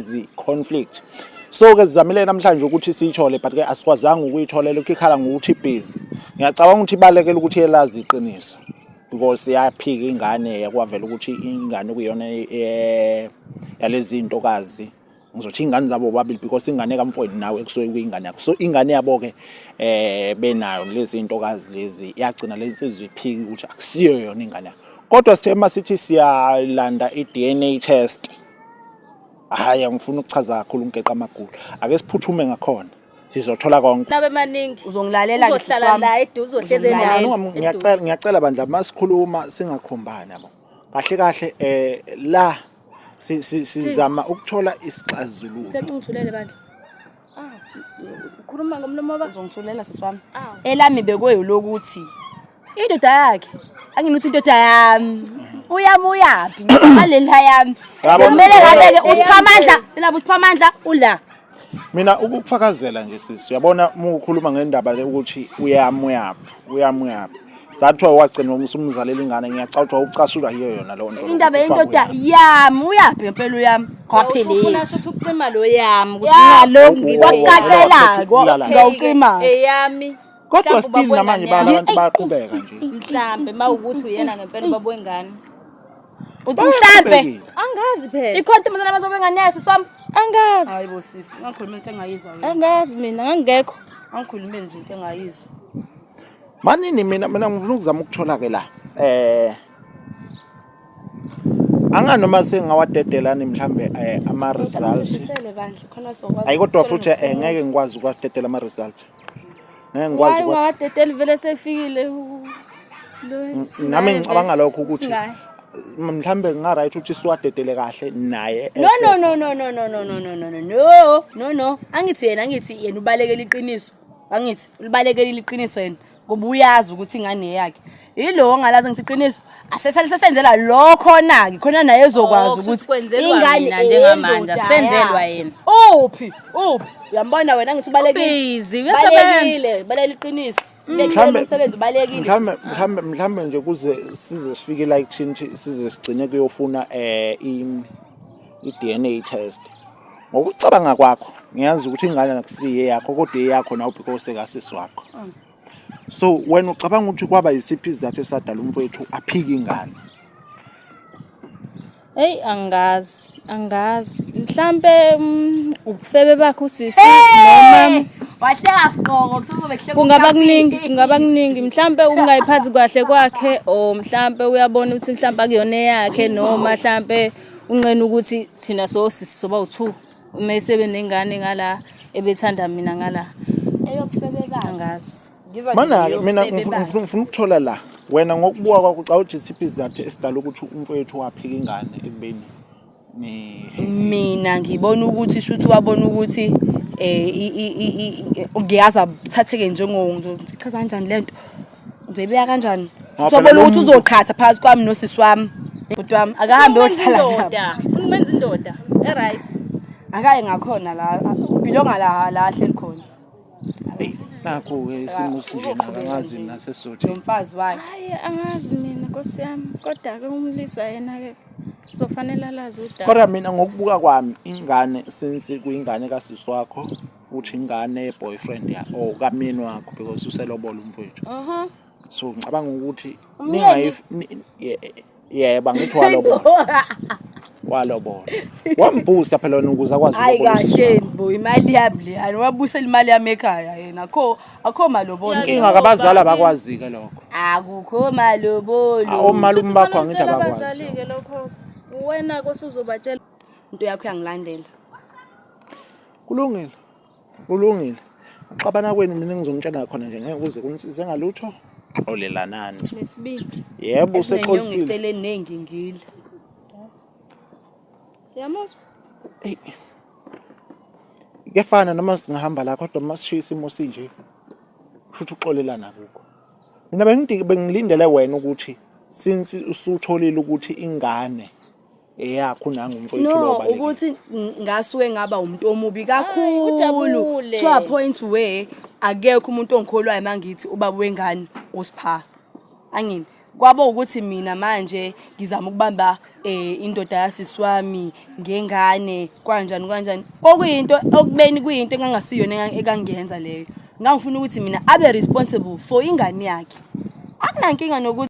cause conflict. So ke sizamile namhlanje ukuthi siyithole, but ke asikwazanga ukuyithola, lokhu ikhala ngokuthi busy. Ngiyacabanga ukuthi ibalekele ukuthi yelazi iqiniso because yaphika ingane, kwavela ukuthi ingane kuyona yalezi ntokazi. Ngizothi ingane zabo bobabili because ingane kamfowenu nawe kusuke kuyingane yakho. So ingane yabo-ke benayo lezi ntokazi lezi, yagcina le nsizwa iphika ukuthi akusiyo yona ingane yakho. Kodwa sithe uma sithi siyalanda i-DNA test, hhayi, angifuni ukuchaza kakhulu, ngigeqa amagulu, ake siphuthume ngakhona, sizothola konke. Nabe maningi. Uzongilalela ke, sisi Uzohlala wami. la eduze, uzohleze Uzongilalela. naye. Ngiyacela bandla, masikhuluma singakhombani, yabo. Kahle kahle la sizama ukuthola isixazululo. Sethi ungithulele bandla. Ukhuluma ngomlomo ba. Uzongithulela, sisi wami. Awu. Elami bekuyilokuthi indoda yakhe, angini uthi indoda yami uyami, uyaphi ngaleli yami. Yabo. Kumele ngabe-ke uSiphamandla lapho, uSiphamandla ula. Mina ukufakazela nje, sisi, uyabona uma ukhuluma ngendaba le ukuthi uyami uyaphi, uyami uyaphi, that's why wagcina usumzalela ingane. Ngiyacabanga ukuthi ucasulwa yiyo yona leyo nto. Indaba ukuthi ufake yendoda uyami. yami, uyaphi ngempela uyami? Ufuna Kwaphelile. futhi ukucima lo yami ukuthi Ya, ngalokhu ngithi kwakucacela Ukulala. ngawucima. Eyami. Kodwa Mhlawumbe still ubaba namanje wengane bala yami. abantu bayaqhubeka nje. Mhlambe mawukuthi uyena ngempela ubaba wengane. Uthi mhlambe Bayaqhubekile. Angazi phela. Ikhona intombazane abantu bengane yayo, sisi wami. Angazi. Hayi bo sisi, ungakhulumi into engayizwa wena. Angazi mina, ngangekho. Angikhulumi nje into engayizwa. Manini, mina ngifuna ukuzama ukuthola ke la anganoma sengawadedelani mhlambe ama results. Sisele bandla, khona sokwazi. Ayi, kodwa futhi ngeke ngikwazi ukwadedela ama results, ngeke ngikwazi. Why ungawadedeli vele sefikile lo? Nami ngicabanga lokho ukuthi Singaye. mhlambe kunga right ukuthi siwadedele kahle naye. No, no, no, no, no, no, no, no, no, no, no, no, no, no. Angithi yena ubalekela iqiniso. Angithi ulibalekela iqiniso yena ngoba uyazi ukuthi ingane yakhe. Yilo ongalazi ngithi iqiniso. Asesale sesenzela lo khona ke, khona naye ezokwazi Oh, ukuthi kwenzelwa ingane mina njengamanje, eyendoda akusenzelwa yakhe. yena. Uphi? Uphi? Uyambona wena, ngithi ubalekile. Ubhizi, uyasebenza. Balekile, balekile iqiniso. Sibekile umsebenzi, ubalekile. Mhlambe nje kuze size sifike la ekuthini size sigcine kuyofuna i-DNA test. Ngokucabanga kwakho, ngiyazi ukuthi ingane akusiye yakho, kodwa eyakho nawe because ekasisi wakho. So wena ucabanga ukuthi kwaba yisiphi isizathu esadala umfowethu aphike ingane? Hey, angazi, angazi. Mhlambe ubufebe bakhe usisi noma Wahleka siqoko, kusobe kuhleka. Kungaba kuningi, kungaba kuningi. Mhlambe ungayiphathi kahle kwakhe or mhlambe uyabona ukuthi mhlambe akuyona eyakhe, noma mhlambe unqena ukuthi thina so sisi soba u2 uma esebe nengane ngala, ebethanda mina ngala. Eyobufebe bakhe. Angazi. Ngizwa nje Mana-ke mina eyobufebe bakhe. ngifuna ukuthola la wena, ngokubuka kwakho, ucabanga ukuthi isiphi isizathu esidala ukuthi umfowethu waphika ingane ekubeni ni Mina ngibona ukuthi shuthi wabona ukuthi ngiyazi athatheke njengo, ngizochaza kanjani lento, ngizoyibeka kanjani? Ngoba Uzobona phela lo ukuthi muntu- uzoqhatha phakathi kwami nosisi wami. Bhuti wami akahambe Ufuna yohlala ukwenza nabo. indoda, ufuna ukwenza indoda e-right. Akaye ngakhona la ubhilonga, la la ahleli khona. Eyi, nakhu-ke isimo sinjena, angazi mina sesizothi. Nomfazi wakhe. Hayi, angazi mina, nkosi yami, kodwa-ke umlisa yena-ke kuzofanele alazi udaba. Kodwa mina ngokubuka kwami, ingane, since kuyingane kasisi wakho, futhi ingane ye-boyfriend ya or kamyeni wakho because uselobola umfowethu, so ngicabanga ukuthi yebo, angithi walobola, walobola, wamboosta phela wena ukuze akwazi Hayi, ukulobola usisi kahleni wakho. bo, imali yami leyani, wabuyisela imali yami ekhaya yena, akho akho malobolo. Inkinga kabazali, abakwazi-ke lokho. Akukho malobolo. Omalume bakho angithi Utshela abakwazi. Abazali-ke lokho, wena-ke osuzobatshela. Into yakho iyangilandela. Kulungile, kulungile. Uxabana kwenu mina ngizomtshela khona nje, ngeke kuze kunisize ngalutho, xolelanani. Nesibindi. Yebo, usexolisile. Eceleni nengingile. Yamuzwa. Eyi. Kuyafana noma singahamba la, kodwa uma sishiya isimo sinje, kusho ukuthi uxolelana akukho. Mina bengilindele wena ukuthi since usutholile ukuthi ingane eyakho, nangu umfowethu lo No, obalekile. ukuthi ngasuke ngaba umuntu omubi kakhulu Ujabule. to a point where akekho umuntu ongikholwayo mangithi ubaba wengane uSipha. Angini. Kwaba ukuthi mina manje ngizama ukubamba indoda yasisi wami ngengane, kanjani kanjani. Okuyinto okubeni kuyinto engangasiyona ekangiyenza leyo. Ngangifuna ukuthi mina abe responsible for ingane yakhe. Akunankinga nokuthi.